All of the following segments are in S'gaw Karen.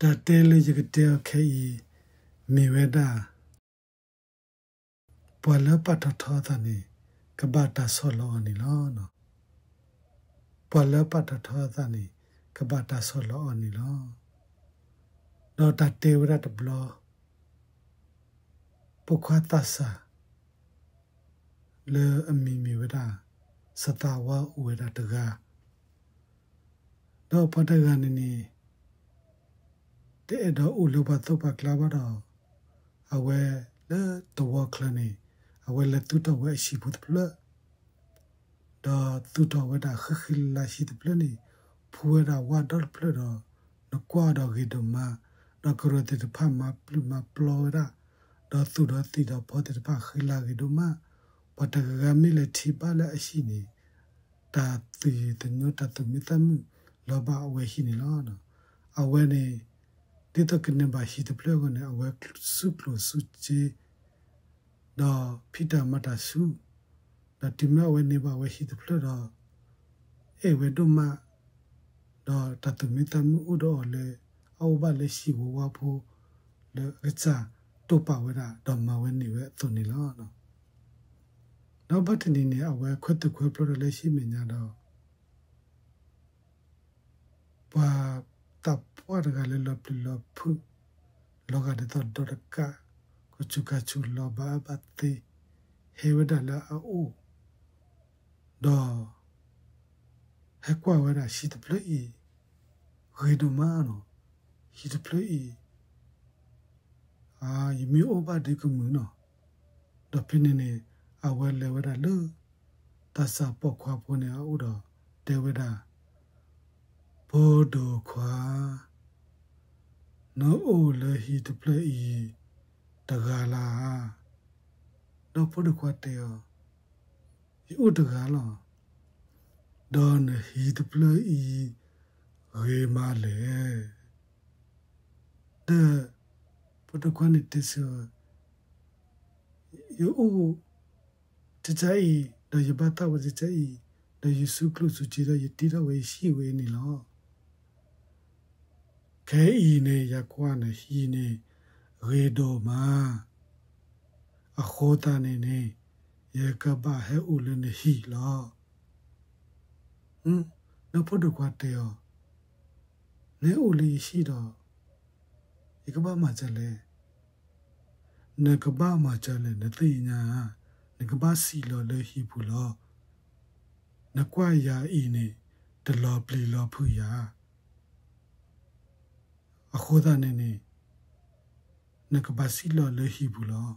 တၢ်တဲလၢယကတဲအီၤခဲအံၤ မ့ၢ်ဝဲဒၣ် ပှၤလၢပာ်ထီၣ်ထီအသးန့ၣ် ကဘၣ်တၢ်ဆီၣ်လီၤအီၤန့ၣ်လီၤ. ပှၤလၢပာ်ထီၣ်ထီအသးန့ၣ် ကဘၣ်တၢ်ဆီၣ်လီၤအီၤန့ၣ်လီၤ. ဒီးတၢ်တဲဝဲဒၣ်တဘျီ ပိာ်ခွါသးစၢ် လၢအမံၤမ့ၢ်ဝဲဒၣ် စီၤသးဝါအိၣ်ဝဲဒၣ်တဂၤ ဒီးပှၤတဂၤန့ၣ်န့ၣ် တအဲၣ်ဒိးအိၣ်လၢပှၤသိပှၤကျါဘၣ်ဒီး အဝဲလၢတဝီချၢန့ၣ် အဝဲလဲၤသူၣ်ထီၣ်ဝဲအဟံၣ်ပူၤတဖျၢၣ် ဒီးသူၣ်ထီၣ်ဝဲဒၣ်ဃံဃံလၤလၤဟံၣ်တဖျၢၣ်န့ၣ် ဖှူဝဲဒၣ်ဝၣ်ဒီတဖျၢၣ်ဒီး နကွၢ်ဒီးဂ့ၤဒိၣ်မး, ဒီးကရၢၢ်သ့ၣ်တဖၣ်မၤပျုၢ်မၤပျီဝဲဒၣ်, ဒီးသူၣ်ဒီးသံၣ်ဒီးဖီသ့ၣ်တဖၣ်ဃံလၤဂ့ၤဒိၣ်မး, ပှၤတဂၤဂၤမ့ၢ်လဲၤထံၣ်ဘၣ်လၢအဟံၣ်န့ၣ် တၢ်သယုၢ်သညိတၢ်သူၣ်မံသးမုာ်လီၤဘၣ်အဝဲဟံၣ်န့ၣ်လီၤ. အဝဲန့ၣ် ဒ်သိးကန့ၢ်ဘၣ်ဟံၣ်တဖျၢၣ်အဂီၢ်န့ၣ် အဝဲစုကျိၣ်စုစ့ ဒီးဖံးတၢ်မၤတၢ်ဆူၣ်, ဒီးတုၤမ့ၢ်အဝဲန့ၢ်ဘၣ်ဝဲဟံၣ်တဖျၢၣ်ဒီး အဲၣ်ဝဲဒိၣ်မး, ဒီးတၢ်သူၣ်မံသးမုာ်အိၣ်ဒီးအီၤလၢ အအိၣ်ဘၣ်လၢဟံၣ်ဝီဝါဖိ လၢအကစၢ်တိာ်ပာ်ဝဲဒၣ် ဒီးမၤဝဲန့ၢ်ဝဲအသိးန့ၣ်လီၤ. ဒီးဘၣ်တနံၤန့ၣ် အဝဲခွဲးသူၣ်ခွဲးပျီဒီးလၢဟံၣ်မဲာ်ညါဒီး ပှၤသးပှၢ်တဂၤလၢလီၤပျံၤလီၤဖုး လီၤဂာ်ဒ်သိးဒီတကး ကဆူးခါဆူးလီၤဘၣ်အၢဘၣ်သီ ဟဲဝဲဒၣ်လၢအအိၣ်, ဒီး ဟဲကွၢ်ဝဲဒၣ်ဟံၣ်တဖျၢၣ်အံၤ ဂ့ၤဒိၣ်မးနီၤ, ဟံၣ်တဖျၢၣ်အံၤ ယမ့ၢ်အိၣ်ဘၣ်ဒုးကမုာ်နီၤ, ဒီးဖဲန့ၣ်န့ၣ် အဝဲလဲၤဝဲဒၣ်လၢ သးစၢ်ပိာ်ခွါဖိန့ၣ်အအိၣ်ဒီး တဲဝဲဒၣ်, ဖိဒိၣ်ခွါ, နအိၣ်လၢဟံၣ်တဖျၢၣ်အံၤတဂၤလၢ်ဧါ. ဒီးဖိဒိၣ်ခွါတဲအီၤ, ယအိၣ်တဂၤလီၤ. ဒီးနဟံၣ်တဖျၢၣ်အံၤ ဂ့ၤမးလဲၣ်. ဒီးဖိဒိၣ်ခွါန့ၣ်တဲဆၢအီၤ, ယအိၣ် တကးအံၤ, ဒီးယဘၣ်သးဝဲတကးအံၤ, ဒီးယစုကျိၣ်စုစ့ဒီးယတ့ထီၣ်ဝဲယဟံၣ်ဝဲအံၤန့ၣ်လီၤ. ခဲအံၤန့ၣ် ယကွၢ်နဟံၣ်န့ၣ် ဂ့ၤဒိၣ်မး, အဃိသတးန့ၣ်န့ၣ် ယကဘၣ်ဟဲအိၣ်လၢနဟံၣ်လီၤ. ဒီးဖိဒိၣ်ခွါတဲအီၤ, နဟဲအိၣ်လၢယဟံၣ်ဒီး ယကဘၣ်မၤစၢၤလဲၣ်. နကဘၣ်မၤစၢၤလဲၣ် နသ့ၣ်ညါဧါ, နကဘၣ်စံၣ်လီၤလၢဟံၣ်ပူၤလီၤ. နကွၢ်ယၤအံၤန့ၣ် တလီၤပျံၤလီၤဖုးယၤ, အဃိသတးန့ၣ်န့ၣ် နကဘၣ်စံၣ်လီၤလၢဟံၣ်ပူၤလီၤ.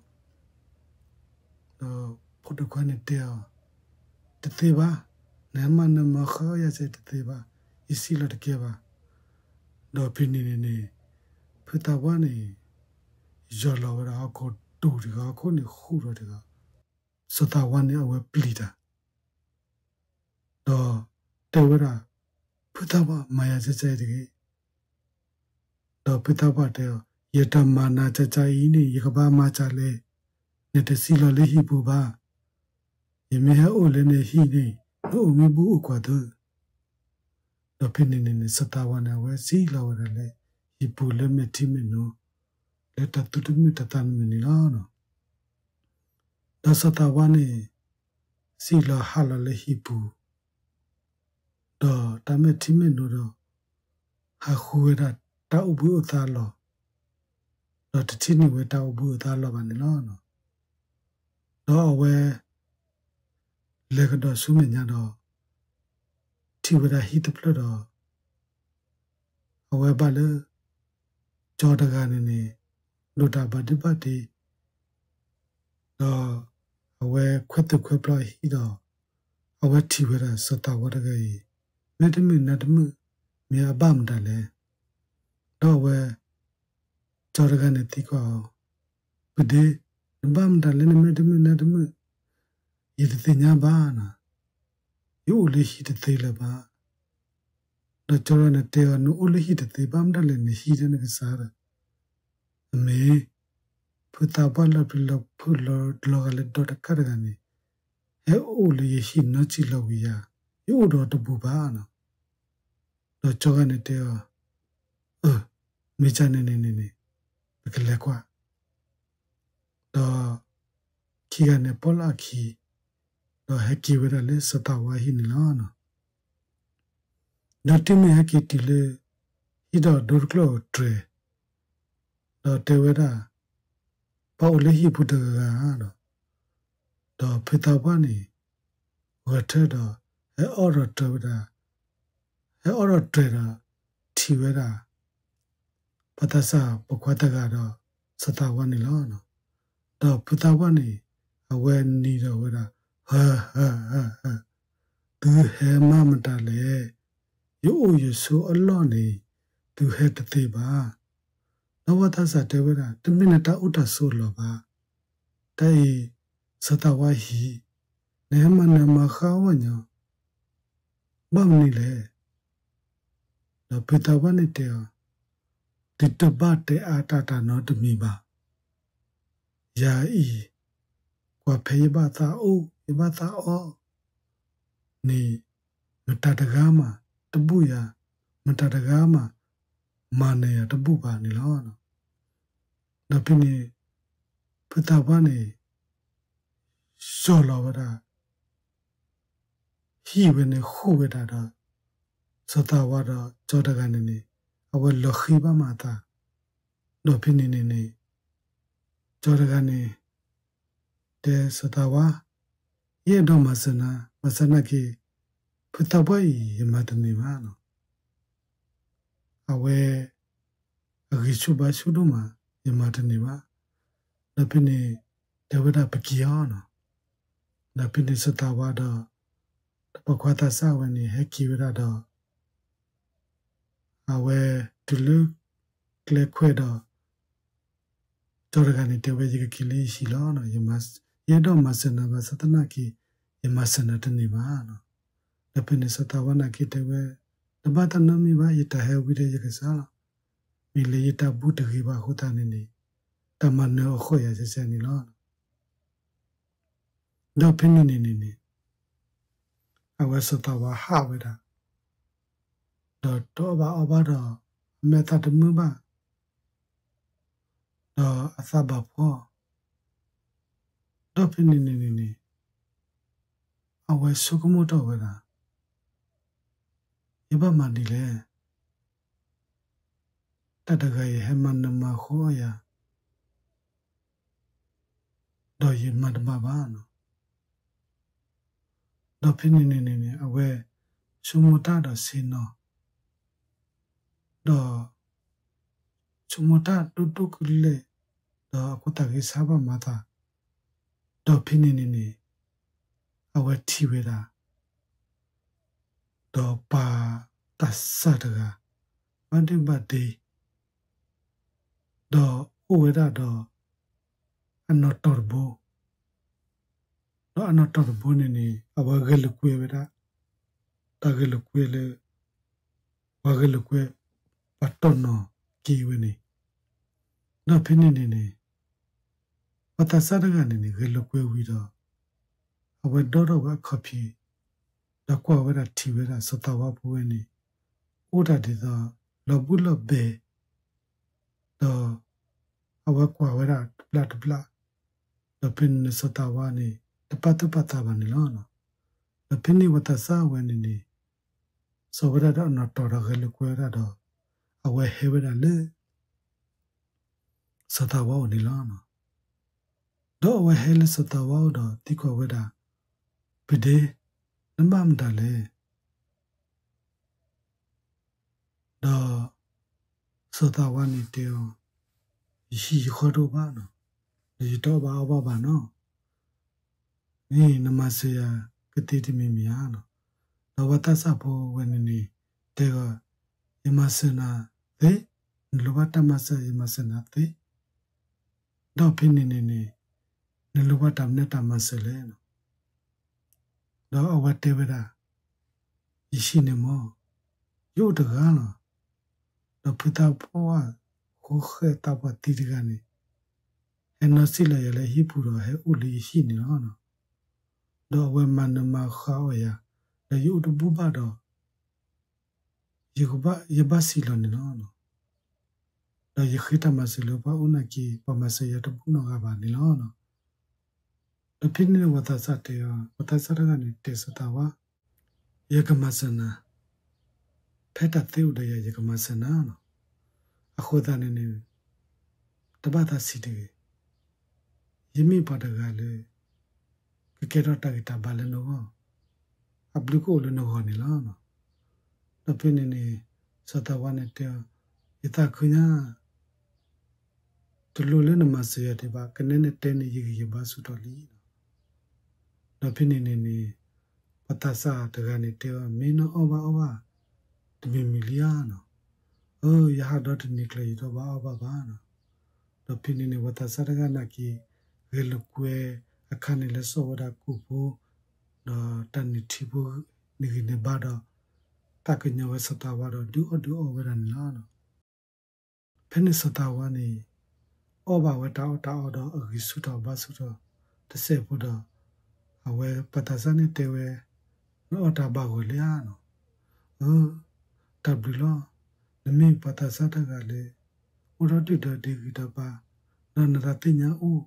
ဒီးဖိဒိၣ်ခွါန့ၣ်တဲအီၤ, တသ့ဘၣ်, နဟဲမၤနၢၤမၤဃၣ်ယၤစဲတသ့ဘၣ်, ယစံၣ်လီၤတကဲဘၣ်. ဒီးဖဲန့ၣ်န့ၣ်န့ၣ် ဖုသးပှၢ်န့ၣ် ယီၢ်လီၤဝဲဒၣ်ဟီၣ်ခိၣ်တူၢ်တဂၤ ဟီၣ်ခိၣ်န့ၣ်ဃူဒီးတဂၤ, စီၤသးဝါန့ၣ်အဝဲပျံၤတၢ် ဒီးတဲဝဲဒၣ်, ဖုသးပှၢ် မၤယၤကၢ်ကၢ်အံၤတဂ့ၤ. ဒီးဖုသးပှၢ်တဲအီၤ, ယတမၤနၤကၢ်ကၢ်အံၤန့ၣ် ယကဘၣ်မၤစၢၤလဲၣ်. နတစံၣ်လီၤလၢဟံၣ်ပူၤဘၣ်. ယမ့ၢ်ဟဲအိၣ်လၢနဟံၣ်န့ၣ် နအိၣ်မ့ၢ်ဘူၣ်အိၣ်ကွၢ်သု. ဒီးဖဲန့ၣ်န့ၣ်န့ၣ် စီၤသးဝါန့ၣ် အဝဲစံၣ်လီၤဝဲဒၣ်လၢ ဟံၣ်ပူၤလၢမဲာ်ထံမဲာ်နိ လၢတၢ်သူၣ်တမုာ်တၢ်သးတမုာ်န့ၣ်လီၤ. ဒီးစီၤသးဝါန့ၣ် စံၣ်လီၤဟးလီၤလၢဟံၣ်ပူၤ, ဒီးတၢ်မဲာ်ထံမဲာ်နိဒီး ဟးဃုဝဲဒၣ်တၢ်အိၣ်ဘှံးအိၣ်သါလီၤ, ဒီးတထံၣ်န့ၢ်ဝဲတၢ်အိၣ်ဘှံးအိၣ်သါလီၤဘၣ်န့ၣ်လီၤ. ဒီးအဝဲ လဲၤကဒီးဆူမဲာ်ညါဒီး ထံၣ်ဝဲဒၣ်ဟံၣ်တဖျၢၣ်ဒီး အဝဲဘၣ်လၢ ကၠီတဂၤန့ၣ်န့ၣ် ဒိၣ်တၢ်ဘၣ်ဒ့ဘၣ်ဒ့, ဒီးအဝဲခွဲးသူၣ်ခွဲးပျီအဟံၣ်ဒီး အဝဲထံၣ်ဝဲဒၣ်စီၤသးဝါတဂၤအံၤ မ့ၢ်တမုာ်နၤတမုာ် မ့ၢ်အဘၣ်မတၤလဲၣ်. ဒီးအဝဲ ကၠီတဂၤန့ၣ်သံကွၢ်အီၤ, ပဒ့, နဘၣ်မတၤလဲၣ် နမ့ၢ်တမုာ်နၤတမုာ်, ယတသ့ၣ်ညါဘၣ်နၤ, ယအိၣ်လၢဟံၣ်တသ့လၢၤဘၣ်. ဒီးကၠီတဂၤန့ၣ်တဲအီၤ, နအိၣ်လၢဟံၣ်တသ့ဘၣ်မတၤလဲၣ် နဟံၣ်ဒီးနကစၢ်ဒီး, အမ့ၢ် ဖုသးပှၢ်လီၤပျံၤလီၤဖုးလီၤလီၤဂာ်လၢဒီတကးတဂၤန့ၣ် ဟဲအိၣ်လၢယဟံၣ်နီၢ်စံၣ်လီၤဝံၤယၤ, ယအိၣ်ဒီးတဘူးဘၣ်နၤ. ဒီးကၠီတဂၤန့ၣ်တဲအီၤ, အၢ, မ့ၢ်ကန့ၣ်န့ၣ်န့ၣ်န့ၣ် ပကလဲၤကွၢ်. ဒီးခံဂၤန့ၣ်ပိာ်လီၤအခံ, ဒီးဟဲက့ၤဝဲဒၣ်လၢစီၤသးဝါဟံၣ်န့ၣ်လီၤ. ဒီးတုၤမ့ၢ်ဟဲက့ၤတုၤလၢ ဟံၣ်ဒီးဒိတကျိၣ်တြဲၤ, ဒီးတဲဝဲဒၣ်, ပှၤအိၣ်လၢဟံၣ်ပူၤတဂၤဂၤဒီး, ဒီးဖုသးပှၢ်န့ၣ် ဂဲၤထၢၣ်ဒီး ဟဲအိးထီၣ်တြဲၤဝဲဒၣ်, ဟဲအိးထီၣ်တြဲၤဒီး ထံၣ်ဝဲဒၣ် ပှၤသးစၢ်ပိာ်ခွါတဂၤဒီး စီၤသးဝါန့ၣ်လီၤ. ဒီးဖုသးပှၢ်န့ၣ် အဝဲနံၤဒီးဝဲဒၣ်, ဟၢ, ဟၢ, ဟၢ, သုဟဲမၤမတၤလဲၣ်. ယအိၣ်ယဆိးအလီၢ်န့ၣ် သုဟဲတသ့ဘၣ်. ဒီးပှၤသးစၢ်တဲဝဲဒၣ်, တမ့ၢ်နတၢ်အိၣ်တၢ်ဆိးအလီၢ်ဘၣ်. တၢ်အံၤ စီၤသးဝါဟံၣ်, နဟဲမၤနၢၤမၤဃၣ်အီၣ်ညီ ဘၣ်မနုၤလဲၣ်. ဒီးဖုသးပှၢ်န့ၣ်တဲအီၤ, ဒုးတဘၣ်တဲအါတၢ်တၢ်နီတမံၤဘၣ်. ယၤအံၤ ကွၢ်ဖဲယဘၣ်သးအိၣ် ယဘၣ်သးအီၣ်န့ၣ် မတၤတဂၤမးတဘူၣ်ယၤ, မတၤတဂၤမး မၤနၢၤယၤတဘူၣ်ဘၣ်န့ၣ်လီၤ. ဒီးဖဲန့ၣ် ဖုသးပှၢ်န့ၣ် စီၤလီၤဝဲဒၣ် ဟံၣ်ဝဲန့ၣ်ဃုာ်ဝဲဒၣ်ဒီး စီၤသးဝါဒီးကၠီတဂၤန့ၣ်န့ၣ် အဝဲလီၤဃံဘၣ်မးအသး. ဒီးဖဲန့ၣ်န့ၣ်န့ၣ် ကၠီတဂၤန့ၣ် တဲစီၤသးဝါ, ယအဲၣ်ဒိးမၤစၢၤနၤ, ဘၣ်ဆၣ်သနာ်က့ ဖုသးပှၢ်အံၤ ယမၤတန့ၢ်ဘၣ်. အဝဲ အဂံၢ်ဆူၣ်ဘါဆူၣ်ဒိၣ်မး, ယမၤတန့ၢ်ဘၣ်. ဒီးဖဲန့ၣ် တဲဝဲဒၣ်ပက့ၤအီၤ. ဒီးဖဲန့ၣ်စီၤသးဝါဒီး တပိာ်ခွါသးစၢ်ဝဲန့ၣ် ဟဲက့ၤဝဲဒၣ်ဒီး အဝဲတုၤလၢ ကျဲခွဲးဒီး ကၠီတဂၤန့ၣ် တဲဝဲ ယကက့ၤလၢယဟံၣ်လီၤ. ယအဲၣ်ဒိးမၤစၢၤနၤ ဘၣ်ဆၣ်သနာ်က့ ယမၤစၢၤနၤတန့ၢ်ဘၣ်. ဒီးဖဲန့ၣ်စီၤသးဝါနာ်က့တဲဝဲ, တဘၣ်တၢ်နီတမံၤဘၣ်, ယတၢ်ဟဲဝံဒီးယကစၢ်လီၤ. မ့ၢ်လၢယတၢ်ဘူၣ်တဂ့ၤဘၣ်အဃိသတးန့ၣ်န့ၣ် တၢ်မၤနၢၤအီၤဃီယၤစဲစဲန့ၣ်လီၤ. ဒီးဖဲန့ၣ်န့ၣ်န့ၣ်န့ၣ် အဝဲစီၤသးဝါဟးဝဲဒၣ်, ဒီးတအီၣ်ဘၣ်အီဘၣ်ဒီး အမဲာ်သၣ်တမုာ်ဘၣ်, ဒီးအသးဘၣ်ဖှီၣ်, ဒီးဖဲန့ၣ်န့ၣ်န့ၣ်န့ၣ် အဝဲဆိကမိၣ်ထီၣ်ဝဲဒၣ်, ယဘၣ်မၤဒ်လဲၣ်. တၢ်တဂၤအံၤဟဲမၤနၢၤမၤဃၢ်အီၣ်ယၤ, ဒီးယမၤတဘၣ်ဘၣ်. ဒီးဖဲန့ၣ်န့ၣ်န့ၣ်န့ၣ် အဝဲဆိကမိၣ်တၢ်ဒီးဆ့ၣ်နီၤ, ဒီး ဆိကမိၣ်တၢ်ဒိၣ်ဒိၣ်ကလဲာ်, ဒီးအခိၣ်သးဂ့ၤဆါဘၣ်မၤသး, ဒီးဖဲန့ၣ်န့ၣ်န့ၣ် အဝဲထံၣ်ဝဲဒၣ် ဒီးပှၤသးစၢ်တဂၤ ဘၣ်ဒ့ဘၣ်ဒ့, ဒီးအိၣ်ဝဲဒၣ်ဒီး အနီၢ်တီၢ်တဘိ, ဒီးအနီၢ်တီၢ်တဘိန့ၣ်န့ၣ် အဝဲဂဲၤလိာ်ကွဲဝဲဒၣ်, တၢ်ဂဲၤလိာ်ကွဲလၢ ပှၤဂဲၤလိာ်ကွဲ ပှၤတီၢ်နီၣ်က့ၤဝဲန့ၣ်, ဒီးဖဲန့ၣ်န့ၣ်န့ၣ် ပှၤသးစၢ်တဂၤန့ၣ်န့ၣ် ဂဲၤလိာ်ကွဲဝံၤဒီး အဝဲဒီထီၣ်ဝဲအခီၣ်ဖံး, ဒီးကွၢ်ဝဲဒၣ်ထံၣ်ဝဲဒၣ်စီၤသးဝါဖိဝဲန့ၣ် အိၣ်တၢ်ဒ်သိး လီၤဘှံးလီၤဘဲၤ, ဒီး အဝဲကွၢ်ဝဲဒၣ်တဘျၣ်တဘျၣ်, ဒီးဖဲန့ၣ်န့ၣ်စီၤသးဝါန့ၣ် တပာ်သူၣ်ပာ်သးဘၣ်န့ၣ်လီၤ. ဒီးဖဲန့ၣ်ပှၤသးစၢ်ဝဲန့ၣ်န့ၣ် စိာ်ဝဲဒၣ်ဒီးအနီၢ်တီၢ်ဒီးဂဲၤလိာ်ကွဲဝဲဒၣ်ဒီး အဝဲဟဲဝဲဒၣ်လၢ စီၤသးဝါအိၣ်န့ၣ်လီၤ. ဒီးအဝဲဟဲလၢစီၤသးဝါအိၣ်ဒီးသံကွၢ်ဝဲဒၣ်, ပဒ့, နဘၣ်မတၤလဲၣ်. ဒီး စီၤသးဝါန့ၣ်တဲအီၤ, ယဟံၣ်ယဃီတအိၣ်ဘၣ်နီၤ, ဒီးယတအီၣ်ဘၣ်အီဘၣ်ဘၣ်နီၤ, မ့ၢ်နမၤစၢၤယၤကသ့တမံၤမံၤဧါနီၤ. ဒီးပှၤသးစၢ်ဖိဝဲန့ၣ်န့ၣ် တဲအီၤ, ယမၤစၢၤနၤသ့, နလိၣ်ဘၣ်တၢ်မၤစၢၤ ယမၤစၢၤနၤသ့, ဒီးဖဲန့ၣ်န့ၣ်န့ၣ် နလိၣ်ဘၣ်တၢ်မနုၤတၢ်မၤစၢၤလဲၣ်နီၤ. ဒီးအဝဲတဲဝဲဒၣ်, ယဟံၣ်န့ၣ်မ့ၢ် ယအိၣ်တဂၤလီၤ. ဒီးဖုသးပှၢ်ဃိဃဲသးပှၢ်သံတဂၤန့ၣ် ဟဲနီၣ်စံၣ်လီၤယၤလၢဟံၣ်ပူၤဒီး ဟဲအိၣ်လၢယဟံၣ်န့ၣ်လီၤ. ဒီးအဝဲမၤနၢၤမၤဃၣ်အီၣ်ယၤ, ဒီးယအိၣ်တဘူၣ်ဘၣ်ဒီး ယဘၣ်စံၣ်လီၤန့ၣ်လီၤ. ဒီးယဃ့တၢ်မၤစၢၤလၢပှၤအိၣ်နာ်က့ ပှၤမၤစၢၤယၤတဘူၣ်နီတဂၤဘၣ်န့ၣ်လီၤ. ဒီးဖဲန့ၣ်န့ၣ် ဝၤသးစၢ်တဲအီၤ, ဝၤသးစၢ်တဂၤန့ၣ် တဲစီၤသးဝါ, ယကမၤစၢၤနၤ, ဖဲတၢ်သ့အိၣ်ဒီးယၤ ယကမၤစၢၤနၤလီၤ. အဃိသတးန့ၣ်န့ၣ် တဘၣ်သးဆံးတဂ့ၤ. ယမ့ၢ်ပှၤတဂၤလၢ ကကဲထီၣ်တၢ်ဂံၢ်တၢ်ဘါလၢနဂီၢ်, အဘျုးကအိၣ်လၢနဂီၢ်န့ၣ်လီၤ. ဒီးဖဲန့ၣ်န့ၣ် စီၤသးဝါန့ၣ်တဲအီၤ, ယသးခုညါ တလိၣ်လၢနမၤစၢၤယၤဒံးဘၣ်, ကနဲနတဲန့ၣ် ယဂံၢ်ယဘါဆူၣ်ထီၣ်လံ. ဒီးဖဲန့ၣ်န့ၣ်န့ၣ် ပှၤသးစၢ်တဂၤန့ၣ်တဲအီၤ, မ့ၢ်နအီၣ်ဘၣ်အီဘၣ် တမံၤမံၤလံဧါနီၤ. အၢ ယဟးဒီတနံၤကျၢၤ ယတအီၣ်ဘၣ်အီဘၣ်ဘၣ်နီၤ. ဒီးဖဲန့ၣ်န့ၣ် ပှၤသးစၢ်တဂၤနာ်က့ ဂဲၤလိာ်ကွဲအခါန့ၣ် လဲၤစိာ်ဝဲဒၣ်ကူာ်ဖိ ဒီးတၢ်နုၢ်ထံဖိ နဂံၢ်နဘါဒီး သးကညီၤဝဲစီၤသးဝါဒီး ဒုးအီၣ်ဒုးအီဝဲဒၣ်န့ၣ်လီၤ. ဖဲန့ၣ်စီၤသးဝါန့ၣ် အီၣ်ဘၣ်ဝဲတၢ်အီၣ်တၢ်အီဒီး အဂံၢ်ဆူၣ်ထီၣ်ဘါဆူၣ်ထီၣ်တစဲးဖိဒီး အဝဲပှၤသးစၢ်န့ၣ်တဲဝဲ, နအီၣ်တၢ်ဘၣ်ဂီၤလံဧါနီၤ. အၢ တၢ်ဘျုးလီၤ. နမ့ၢ်ပှၤသးစၢ်တဂၤလၢ အိၣ်ဒီးဒုၣ်ဒီးဒ့ဂံၢ်ဒီးဘါ, ဒီးနတၢ်သ့ၣ်ညါအိၣ်,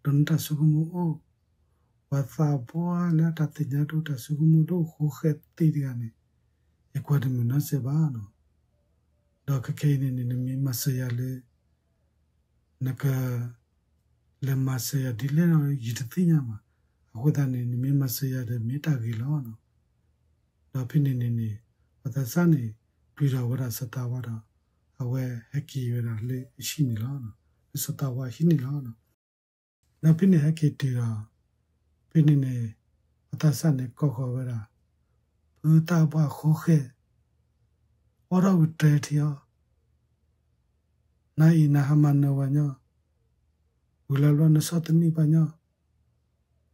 ဒီးနတၢ်ဆိကမိၣ်အိၣ်, ပှၤသးပှၢ်လၢအတၢ်သ့ၣ်ညါဒိၣ် တၢ်ဆိကမိၣ်ဒိၣ် ဃိဃဲသ့တဂၤန့ၣ် ယကွၢ်တမုာ်နီတစဲးဘၣ်နီၤ. ဒီးခဲခဲအံၤန့ၣ်န့ၣ် နမ့ၢ်မၤစၢၤယၤလၢ နကလဲၤမၤစၢၤယၤဒ်လဲၣ်ဒီး ယတသ့ၣ်ညါဘၣ်. အဃိသတးန့ၣ် နမ့ၢ်မၤစၢၤယၤဒီး မ့ၢ်တၢ်ဂ့ၤလီၤ. ဒီးဖဲန့ၣ်န့ၣ်န့ၣ် ပှၤသးစၢ်န့ၣ် ပျံၤဒီးဝဲဒၣ်စီၤသးဝါဒီး အဝဲဟဲက့ၤဝဲဒၣ်လၢအဟံၣ်န့ၣ်လီၤ. လၢစီၤသးဝါအဟံၣ်န့ၣ်လီၤ. ဒီးဖဲန့ၣ်ဟဲက့ၤတုၤဒီး ဖဲန့ၣ်န့ၣ် ပှၤသးစၢ်န့ၣ်ကိးဃီၤဝဲဒၣ် ဖုသးပှၢ်ဃိဃဲ, အိးထီၣ်ကတြဲထံအီၤ, နၤအံၤနဟးမၤနၢၤဝဲညီ, ဝံၤလီၤဘျီနဆီၣ်သနံးပှၤညီ,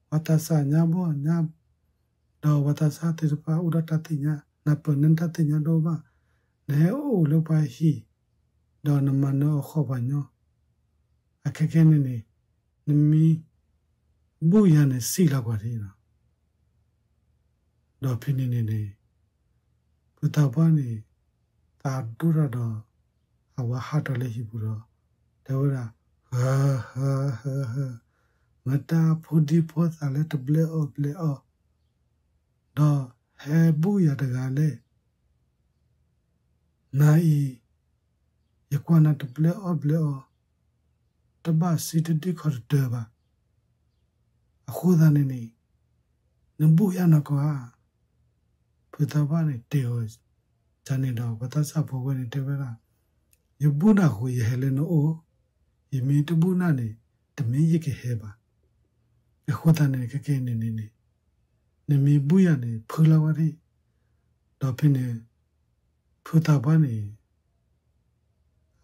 ပှၤသးစၢ်ညါဘီၣ်ညါ, ဒီးပှၤသးစၢ်သ့ၣ်တဖၣ်အိၣ်ဒီးတၢ်သ့ၣ်ညါ, နပၢၢ်န့ၢ်တၢ်သ့ၣ်ညါဒိၣ်ဘၣ်, နဟဲအိၣ်လၢပှၤဟံၣ်, ဒီးနမၤနၢၤအီၤဃီပှၤညီ, အခဲခဲန့ၣ်န့ၣ် နမ့ၢ်ဘူၣ်ယၤန့ၣ် စံးလီၤကွၢ်ထံနီၤ. ဒီးဖဲန့ၣ်န့ၣ်န့ၣ် ဖုသးပှၢ်န့ၣ် သးဒိၣ်ထီၣ်ဒီး အဝဲဟးထီၣ်လၢဟံၣ်ပူၤဒီး တဲဝဲဒၣ်, ဟၢ ဟၢ ဟၢ ဟၢ, မတၤဖိဒံဖိသၣ်လၢတဘျဲးအီၣ်ဘျဲးအီ, ဒီးဟဲဘူၣ်ယၤတဂၤလဲၣ်. နၤအံၤ ယကွၢ်နၤတဘျဲးအီၣ်ဘျဲးအီ, တဘၣ်စံးတဒုးခီၣ်တတၢၢ်ဘၣ်. အဃိသတးန့ၣ်န့ၣ် နဘူၣ်ယၤနီၢ်ကီၢ်ဧါ. ဖုသးပှၢ်န့ၣ်တဲအီၤန့ၣ်ဒီး ပှၤသးစၢ်ဖိဝဲန့ၣ်တဲဝဲဒၣ်, ယဘူၣ်နၤအဃိ ယဟဲလၢနအိၣ်, ယမ့ၢ်တဘူၣ်နၤန့ၣ် တမ့ၢ်ယကဟဲဘၣ်. အဃိသတးန့ၣ် ခဲကဲန့ၣ်န့ၣ်န့ၣ် နမ့ၢ်ဘူၣ်ယၤန့ၣ် ဖုလီၤဝဲဒၣ်. ဒီးဖဲန့ၣ် ဖုသးပှၢ်န့ၣ်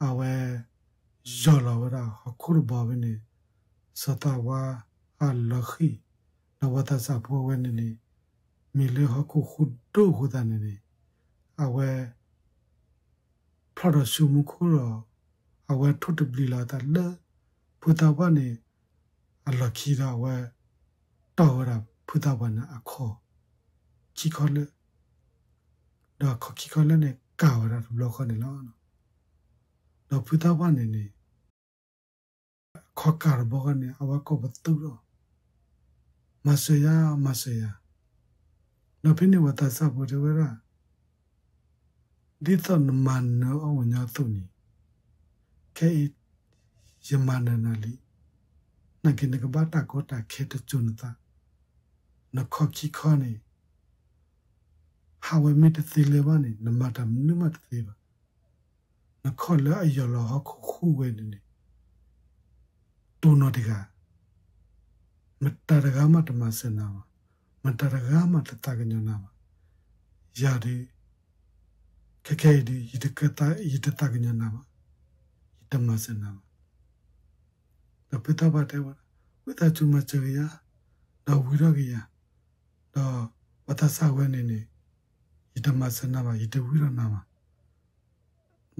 အဝဲ ယီၢ်လီၤဝဲဒၣ်ဟီၣ်ခိၣ်တဘီဖဲန့ၣ် စီၤသးဝါအလီၤဃံၤ, ဒီးပှၤသးစၢ်ဖိဝဲန့ၣ်န့ၣ် မ့ၢ်လၢဟီၣ်ခိၣ်ဃုဒိၣ်အဃိသတးန့ၣ်န့ၣ် အဝဲ ဖျီၣ်ဒီးဆူမူခိၣ်ဒီး အဝဲထိၣ်တဘျံးလီၤအသးလၢ ဖုသးပှၢ်န့ၣ် အလီၢ်ခံဒီးအဝဲ တီၢ်ဝဲဒၣ်ဖုသးပှၢ်န့ၣ်အခီၣ်ခံခီလၢာ်, ဒီးအခီၣ်ခံခီလၢာ်န့ၣ် ကၢ်ဝဲဒၣ်တဘျီဃီန့ၣ်လီၤ. ဒီးဖုသးပှၢ်န့ၣ်န့ၣ် အခီၣ်ကၢ်တဘျီဃီန့ၣ် အဝဲကိးပသူဒီး မၤစၢၤယၤ မၤစၢၤယၤ, ဒီးဖဲန့ၣ်ပှၤသးစၢ်ဖိတဲဝဲဒၣ် ဒ်သိးနမၤနၢၤအီၤဝဲညီအသိးန့ၣ် ခဲအံၤ ယမၤနၢၤနၤလံ, နာ်က့နကဘၣ်တၢ်ကီတၢ်ခဲတစိၤနသး, နခီၣ်ခံခီန့ၣ် ဟးဝဲမ့ၢ်တသ့လၢၤဘၣ်န့ၣ် နမၤတၢ်မနုၤမးတသ့ဘၣ်. နခီၣ်လၢအယီၢ်လီၤဟီၣ်ခိၣ်ဃုဝဲန့ၣ်န့ၣ် တိၢ်နီၣ်တဂၤ, မတၤတဂၤမးတမၤစၢၤနၤဘၣ်, မတၤတဂၤမးတသးကညီၤနၤဘၣ်. ယၤဒုး ခဲခဲအံၤဒုး ယတသးကညီၤနၤဘၣ်, ယတမၤစၢၤနၤဘၣ်. ဒီးဖုသးပှၢ်တဲဝဲဒၣ် ဝံသးစူၤမၤစၢၤက့ၤယၤ, ဒီးဝံထီၣ်က့ၤယၤ, ဒီးပှၤသးစၢ်ဝဲန့ၣ်န့ၣ် ယတမၤစၢၤနၤဘၣ်, ယတဝံထီၣ်နၤဘၣ်.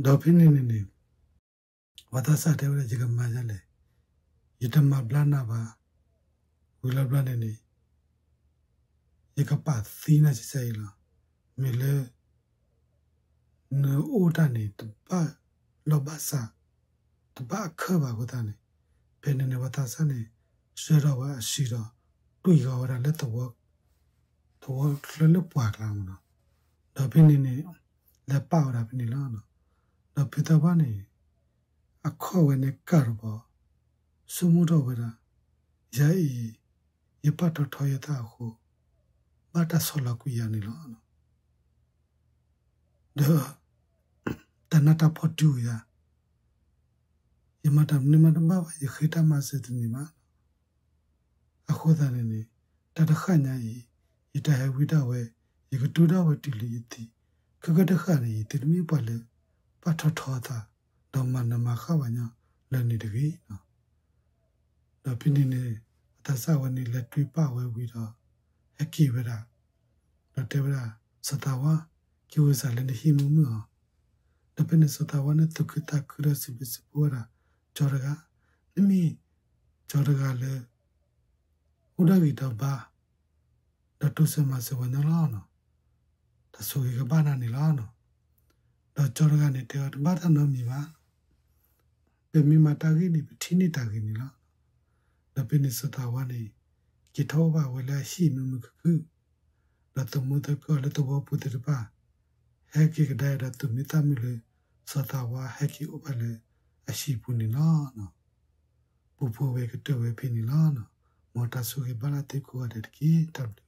ဒီးဖဲန့ၣ်န့ၣ်န့ၣ် ပှၤသးစၢ်တဲဝဲဒၣ် ယကမၤဒ်လဲၣ်, ယတမၤဘျါနၤဘၣ်, ဝံၤလီၤဘျီန့ၣ်န့ၣ် ယကပာ်သံနၤစဲးစဲးအံၤလီၤ. မ့ၢ်လၢ နအိၣ်တၢ်န့ၣ် တဘၣ်လီၢ်ဘၣ်စး တဘၣ်အခၢၣ်ဘၣ်အဃိသတးန့ၣ်, ဖဲန့ၣ်န့ၣ် ပှၤသးစၢ်န့ၣ် ဆှၢထီၣ်ဝဲအဆံးဒီး တွံၢ်ဃီၤဝဲဒၣ်လၢသဝီ, သဝီချၢလၢပှၢ်ကျါမ့ၢ်နီၤ. ဒီးဖဲန့ၣ်န့ၣ် လဲၤပာ်ဝဲဒၣ်ဖဲန့ၣ်လီၤ. ဒီးဖုသးပှၢ်န့ၣ် အခီၣ်ဝဲန့ၣ်ကၢ်တဘီ, ဆိကမိၣ်ထီၣ်ဝဲဒၣ်, ယၤအံၤ ယပာ်ထီၣ်ထီယသးအဃိ, ဘၣ်တၢ်ဆီၣ်လီၤကွံာ်ယၤန့ၣ်လီၤ. ဒီး တၢ်နးတၢ်ဖှီၣ်တုၤဝဲယၤ, ယမၤတၢ်မနုၤမးတဘၣ်ဘၣ်, ယဃ့တၢ်မၤစၢၤတန့ၢ်ဘၣ်. အဃိသတးန့ၣ်န့ၣ် တၢ်တဃၣ်ညါအံၤ ယတၢ်ဟဲဝံဒၣ်ဝဲ, ယကတုၤဒၣ်ဝဲတုၤလၢယသံ, ခဲကတဃၣ်န့ၣ် ယသုတမ့ၢ်ပှၤလၢ ပာ်ထီၣ်ထီအသး ဒီးမၤနၢၤမၤဃၣ်ပှၤညီလၢန့ၣ်တဂ့ၤ. ဒီးဖဲန့ၣ်န့ၣ် ပှၤသးစၢ်ဝဲန့ၣ် လဲၤတွံၢ်ပာ်ဝဲဝံၤဒီး ဟဲက့ၤဝဲဒၣ်, ဒီးတဲဝဲဒၣ်, စီၤသးဝါ, က့ၤအိၣ်စ့ၢ်လၢနဟံၣ်မုာ်မုာ်ဧါ. ဒီးဖဲန့ၣ်စီၤသးဝါန့ၣ် သူၣ်ခုသးခုဒီးစံးဘျုးစံးဖှိၣ်ဝဲဒၣ်, ကၠီတဂၤ, နမ့ၢ်ကၠီတဂၤလၢ အိၣ်ဒီးဂံၢ်ဒီးဘါ, ဒီးတိစၢၤမၤစၢၤပှၤညီလီၤ. တၢ်ဆိၣ်ဂ့ၤကဘၣ်နၤန့ၣ်လီၤ. ဒီးကၠီတဂၤန့ၣ် တဲအီၤတဘၣ်တၢ်နီတမံၤဘၣ်. ပမ့ၢ်မၤတၢ်ဂ့ၢ်န့ၣ် ပထံၣ်န့ၢ်တၢ်ဂ့ၤန့ၣ်လီၤ. ဒီးဖဲန့ၣ်စီၤသးဝါန့ၣ် က့ၤထီၣ်အိၣ်ဘၣ်ဝဲလၢအဟံၣ်မုာ်မုာ်ခုၣ်ခုၣ်, ဒီးသမူသကိးလၢသဝီပူၤသ့ၣ်တဖၣ် ဟဲက့ၤကဒါဒီးသူၣ်မံသးမုာ်လၢ စီၤသးဝါဟဲက့ၤအိၣ်ဘၣ်လၢအဟံၣ်ပူၤန့ၣ်လီၤ. ပူဖိဝဲကတၢၢ်ဝဲဖဲန့ၣ်လီၤ. မ်တၢ်ဆိၣ်ဂ့ၤဘၣ်လၢသုကိးဂၤဒဲးတက့ၢ်. တၢ်ဘျုး